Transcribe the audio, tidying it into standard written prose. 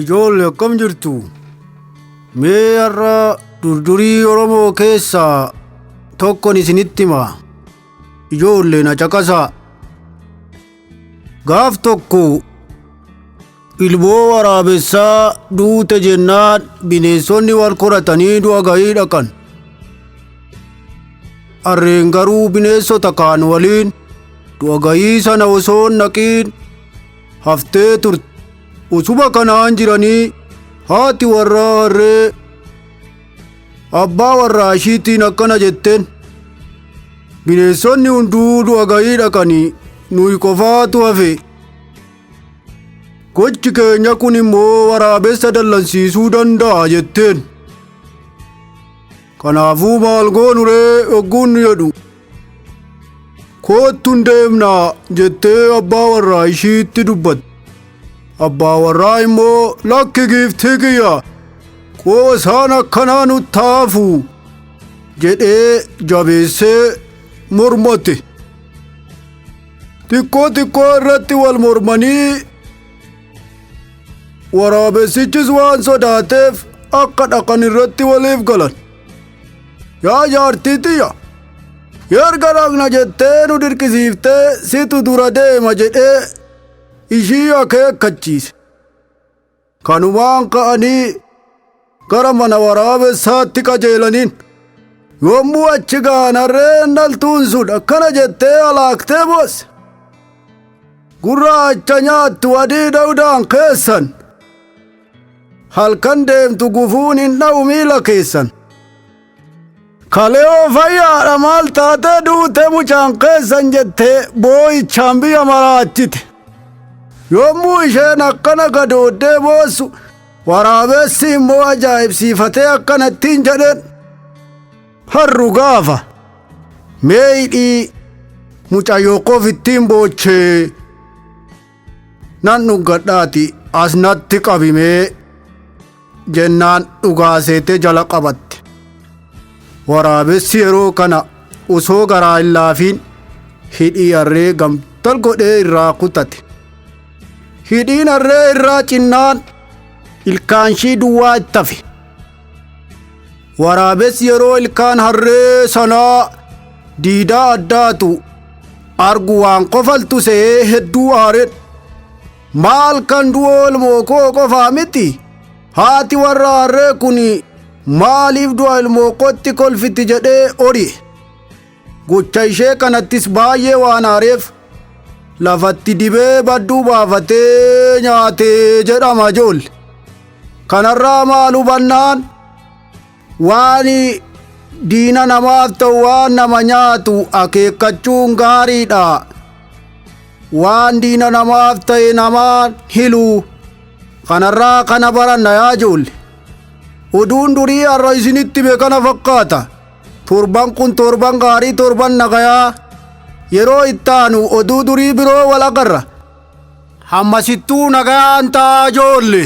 Ijoollee akkam jirtu? Mee har'a durdurii Oromoo keessaa tokkon isinitti hima. Ijoollee na caqasaa. Gaaf tokko ilmoo waraabessaa duute jennaan bineensonni wal koratanii du'a gahii dhaqan. Harreen garuu bineensota kaan waliin du'a gahii sana osoo hin dhaqiin haftee turte. Usuma kanaan jiranii haati warraa harree abbaa warraa ishiitiin akkana jetteen. Bineensonni hunduu du'a gahii dhaqanii nuyi qofaatu hafe. Gochi keenya kun immoo waraabessa dallansiisuu danda'a jetteen. Kanaafuu maal goonu ree hogguun jedhu. Koottuun deemnaa jettee abbaa warraa ishiitti dubbatte. Abbaa warraa immoo lakki giiftii kiyya qoosaan akkanaa nutti haafu jedhee jabeessee mormate. Xiqqoo xiqqoo irratti wal mormanii waraabessichis waan sodaateef akka dhaqan irratti waliif galan. Yaa jaartii tiyya, erga dhaqna jettee nu dirqisiiftee situ dura deema jedhee ishii akeekkachiise. Kanumaan ka'anii gara mana waraabessaatti qajeelaniin. Yommuu achi ga'an harreen dhaltuun sun akkana jettee alaaktee boosse. Gurraacha nyaattu adii dhawdaan keessan. Halkan deemtu gufuun hin dha'u miila keessan. Kaleoo fayyaadha maal taatee duute mucaan keessan jettee boo'ichaan biyya maraachite. Yommuu isheen akkana gadooddee boossu waraabessi immoo ajaa'ibsiifatee akkanattiin jedheen. Harru gaafa mee hidhii mucayyoo koof ittiin boochee nan dhuggadhaati as natti qabimee jennaan dhugaa seetee jala qabatte. Waraabessi yeroo kana osoo garaa hin laafiin hidhii harree gamtal godhee irraa kutate. Hidhiin harree irraa cinnaan ilkaanshii duwwaa itti hafe. Waraabessi yeroo ilkaan harree sanaa diidaa addaatu argu waan kofaltu se'ee hedduu aareen. Maal kan du'oo ilmoo koo qofaa miti? Haati warra harree kun maaliif du'a ilmoo kootti kolfiti jedhee ori'e. Gocha ishee kanattis baay'ee waan aareef lafatti dibee badduu baafatee nyaatee jedhama ijoolle. Kanarraa maal hubannaan waan diina namaaf ta'u waan nama nyaatu akeekkachuun gaariidha. Waan diina namaaf ta'e namaan hilu. Kanarraa kana baranna yaa ijoolle. Oduun durii har'a isinitti hime kana fakkaata. Torban kun torban gaarii torban nagayaa. Yeroo ittaanu oduu durii biroo wal agarra. Hammasittuu nagaan ta'aa ijoolle.